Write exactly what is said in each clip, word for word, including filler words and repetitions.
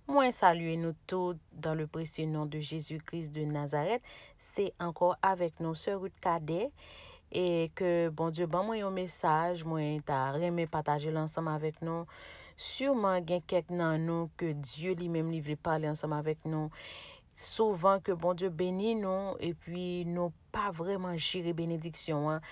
Mwen salye nou tout dans le précieux nom de Jésus-Christ de Nazareth. Se ankò avèk nou, Sè Ruth Cadet, e ke Bondye ban mwen yon mesaj, mwen ta renmen pataje l ansanm avèk nou. Siman gen kèk nan nou ke Dye li menm li vle pale ansanm avèk nou. Souvan ke Bondye beni nou, epi nou pa vrèman jere benediksyon an.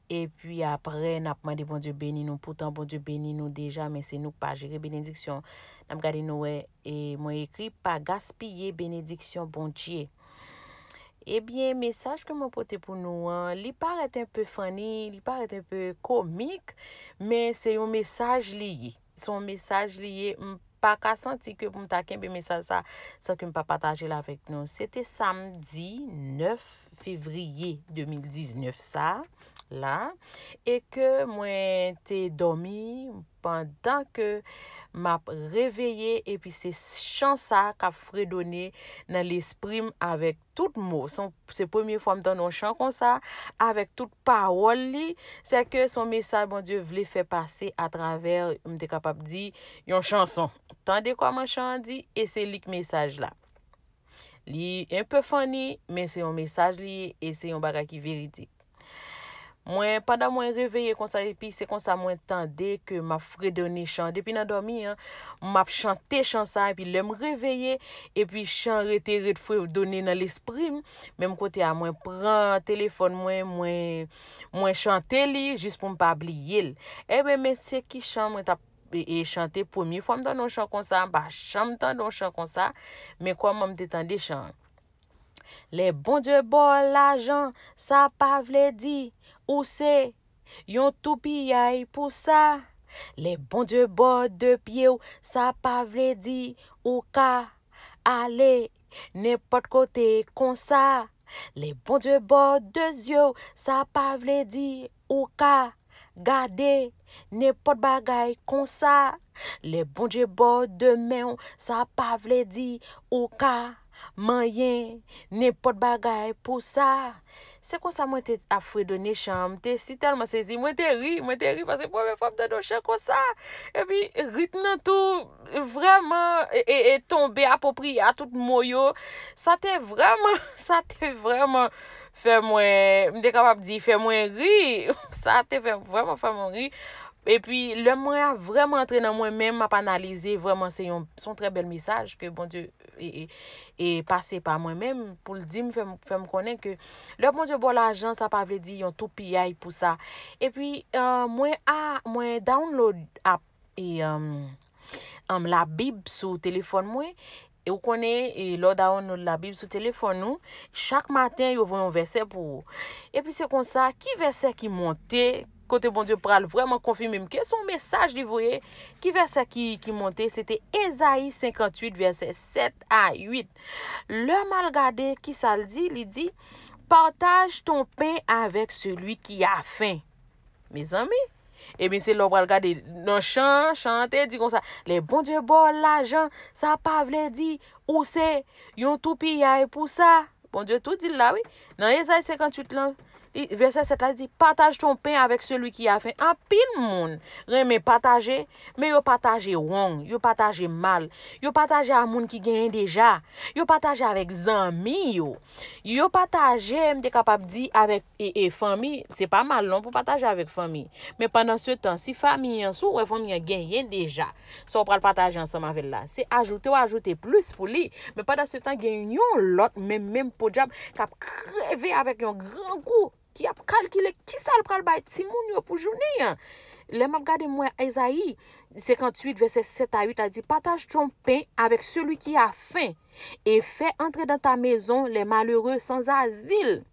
Epi apre, n ap mande Bondye beni nou. Poutan, Bondye beni nou deja, men se nou k pa jere benediksyon. N ap gade, nou wè, e mwen ekri, pa gaspiye benediksyon Bondye. Ebyen, mesaj ke mwen pote pou nou an, li parèt enpe funny, li parèt enpe komik, men se yon mesaj li ye. Se yon mesaj li ye. M pa ka santi ke pou m ta kenbe mesaj sa san ke m pa pataje l avèk nou. Se te samdi nèf fevriye de mil diznèf sa la, e ke mwen te dòmi pandan ke m ap reveye, epi se chan sa k ap fredone nan lespri m avèk tout mo. Se, se premye fwa m tande yon chan konsa, avèk tout pawòl li. Se ke se yon mesaj Bondye vle fè pase atravè, m te kapab di, yon chanson. Tande kòman chan an di, e se li k mesaj la. Li enpe funny, men se yon mesaj li ye, e se yon bagay ki verite. Mwen, pandan mwen reveye konsa, epi se konsa mwen tande ke m ap fredone chan. Depi nan dòmi an, m ap chante chan sa, epi lè m reveye, epi chan rete ret fredone nan lespri m, menm kote a, mwen pran telefòn mwen, mwen, mwen chante li jis pou m pa bliye l. Ebyen, men se ki chan mwen t ap e, e chante. Premye fwa m tande yon chan konsa, m pa janm tande yon chan konsa, men kòman m te tande chan an. Lè Bondye ba w lajan, sa pa vle di ou se yon toupiyay pou sa. Lè Bondye ba w de pye w, sa pa vle di ou ka ale nenpòt kote konsa. Lè Bondye ba w de zye w, sa pa vle di ou ka gade nenpòt bagay konsa. Lè Bondye ba w de men w, sa pa vle di ou ka manyen nenpòt bagay pou sa. Se konsa mwen te ap fredone chan an. M te si tèlman sezi, mwen te ri, mwen te ri, paske premye fwa m tande yon chan konsa. Epi ritm nan tou vrèman e, e, e tonbe apwopriye a tout mo yo. Sa te vrèman, sa te vrèman fè mwen, m te kapab di, fè mwen ri. Sa te fè, vrèman fè mwen ri. Epi, lè mwen a vrèman antre nan mwen menm, m ap analize, vrèman, se yon, se yon trè bèl mesaj ke Bondye e, e, e pase pa mwen menm pou l di m, fè m, fè m konnen ke lè Bondye ba w lajan, sa pa vle di yon toupiyay pou sa. Epi, e, mwen a, mwen download app e, e, e, Labib sou telefòn mwen. E ou konnen, e, lè w download Labib sou telefòn ou, chak maten, yo voye yon vèsè pou ou. Epi se konsa, ki vèsè ki monte, kote Bondye pral vrèman konfime m ke se yon mesaj li voye, ki vèsè ki, ki monte, se te Ezayi senkanntuit, vèsè sèt a uit. Lè m al gade, ki sa l di? Li di, partage ton pain avec celui qui a faim. Mezanmi, ebyen, se lè w pral gade nan chan, chan an te di konsa, lè Bondye ba w lajan, sa pa vle di ou se yon toupiyay pou sa. Bondye tou di l la, wi. Nan Ezayi senkanntuit lan, li, vèsè sèt la, li di, partage ton pain avec celui qui a faim. Anpil moun renmen pataje, men yo pataje wrong, yo pataje mal, yo pataje a moun ki genyen deja, yo pataje avèk zanmi yo. Yo pataje, m te kapab di, avèk e, e fanmi, se pa mal non pou pataje avèk fanmi. Men pandan se tan, si fanmi an, si w wè fanmi an genyen deja, sa w pral pataje ansanm avè l la, se ajoute w ajoute plis pou li. Men pandan se tan, gen yon lòt menm, menm podyab k ap kreve avèk yon grangou, ki ap kalkile kisa l pral bay timoun yo pou jounen an. Lè m ap gade, m wè Ezayi senkanntuit, vèsè sèt a uit la di, partage ton pain avec celui qui a faim et fais entrer dans ta maison les malheureux sans asile.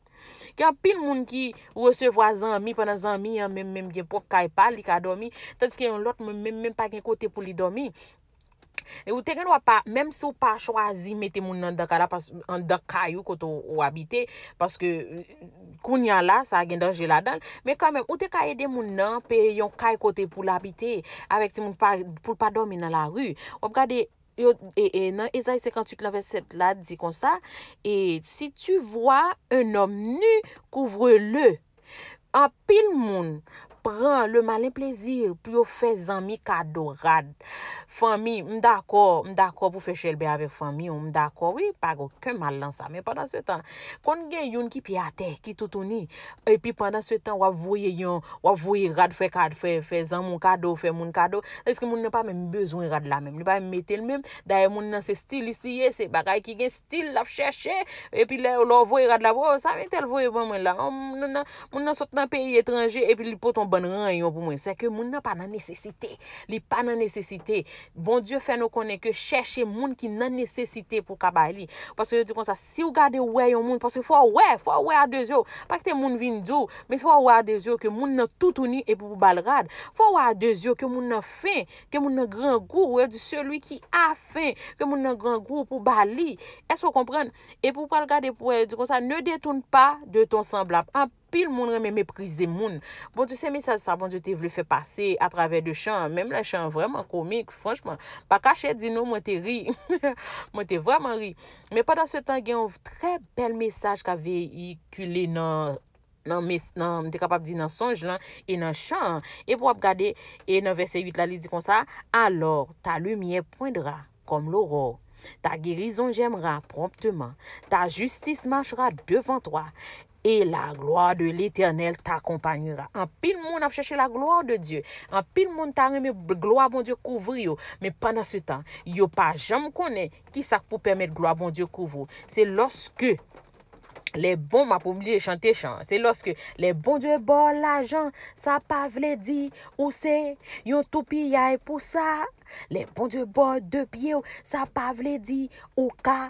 Gen anpil moun ki resevwa zanmi pandan zanmi an menm, menm gen pwòp kay pa li ka dòmi, tandiske yon lòt moun menm, menm pa gen kote pou li dòmi. E ou te gen dwa pa, menm si w pa chwazi mete moun nan anndan kay la, pas-, anndan kay ou kote w, ou abite, paske, euh, kounye a la, sa gen danje ladan l. Men kanmenm, ou te ka ede moun nan peye yon kay kote pou l abite, avèk timoun pa, pou l pa dòmi nan lari. W ap gade, yo, e, e, nan Ezayi senkanntuit lan vèsè sèt la, di konsa, et si tu vois un homme nu, couvre-le. Anpil moun, pran le malin plezi pou yo fè zanmi kado rad. Fanmi, m dakò, m dakò pou fè chèlbè avèk fanmi w, m dakò, wi, pa gen okenn mal nan sa. Men pandansetan, konn gen youn ki pye atè, ki toutouni, epi pandansetan, w ap voye yon, w ap voye rad, fè kad, fè, fè zanmi w kado, fè moun kado, èske moun nan pa menm bezwen rad la menm, li pa menm mete l menm. Dayè, moun nan se stilis li ye, se bagay ki gen stil l ap chèche, epi lè, lè w voye rad la, o, sa men tèl voye ban mwen la, o, moun nan, moun nan sot nan peyi etranje, epi li pote yon bann ranyon pou mwen. Sèke moun nan pa nan nesesite. Li pa nan nesesite. Bondye fè nou konnen ke chèche moun ki nan nesesite pou w ka bay li. Paske yo di konsa, si w gade w wè yon moun, paske fò w wè, fò w wè a de zye w. Pa kite moun vin di w, men fò w wè a de zye w ke moun nan toutouni epi pou ba l rad. Fò w wè a de zye w ke moun nan fen, ke moun nan grangou. Yo di, celui qui a faim, ke moun nan grangou pou ba li. Èske w konprann? Epi w pral gade pou wè, yo di konsa, ne détourne pas de ton semblable. Anpil moun renmen meprize moun. Bondye, se mesaj sa Bondye te vle fè pase atravè de chan. Menm lè chan an vrèman komik, franchman, pa kache di nou, mwen te ri. Mwen te vrèman ri. Men pandansetan, gen yon trè bèl mesaj k ap veyikile nan, nan, mes- nan, m te kapab di nan sonj lan e nan chan an. Epi w ap gade, e nan vèsè uit la, li di konsa, alors ta lumière poindra comme l'aurore, ta guérison viendra promptement, ta justice marchera devant toi, et la gloire de l'Éternel t'accompagnera. Anpil moun ap chèche la gloire de Dieu. Anpil moun ta renmen glwa Bondye kouvri yo. Men pandansetan, yo pa janm konnen ki sa k pou pèmèt glwa Bondye kouvri w. Se lòske lè bon, m ap oblije chante chan. Se lòske lè Bondye ba w lajan, sa pa vle di ou se yon toupiyay pou sa. Lè Bondye ba w de pye w, sa pa vle di ou ka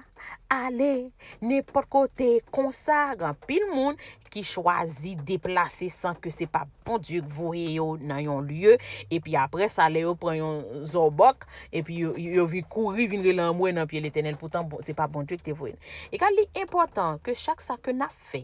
ale nenpòt kote konsa. Gen anpil moun ki chwazi deplase san ke se pa Bondye k voye yo nan yon lye. Epi apre sa, lè yo pran yon zòbòk, epi yo, yo vin kouri, vin rele anmwe nan pye Letènèl. Poutan, bon, se pa Bondye ki te voye n. Egal, li enpòtan ke chak sa ke n ap fè,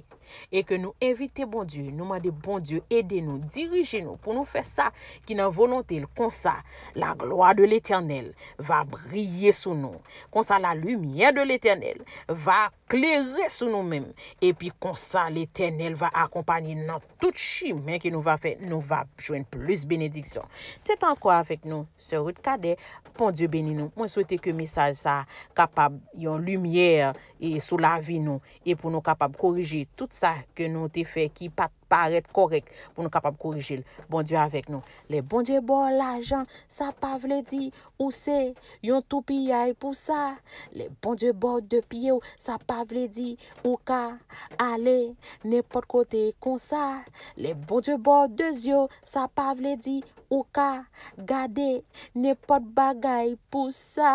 e ke nou envite Bondye, nou mande Bondye ede nou, dirije nou pou nou fè sa ki nan volonte l. Konsa, la gloire de l'Éternel va briller sous nous. Konsa, la lumière de l'Éternel va klere sou nou menm. Epi konsa, Letènèl va akonpanye n nan tout chimen ke nou va fè, nou va jwenn plis benediksyon. Se te ankò avèk nou, sè Ruth Cadet. Bondye beni nou. Mwen swete ke mesaj sa kapab yon limyè e sou lavi nou, e pou nou kapab korije tout sa ke nou te fè ki pa t parèt kòrèk, pou nou kapab korije l. Bondye avèk nou. Lè Bondye ba w lajan, sa pa vle di ou se yon toupiyay pou sa. Lè Bondye ba w de pye w, sa pa vle di ou ka ale nenpòt kote konsa. Lè Bondye ba w de zye w, sa pa vle di ou ka gade nenpòt bagay pou sa.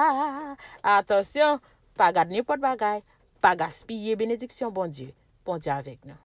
Atansyon, pa gad nenpòt bagay, pa gaspiye benediksyon Bondye. Bondye avèk nou.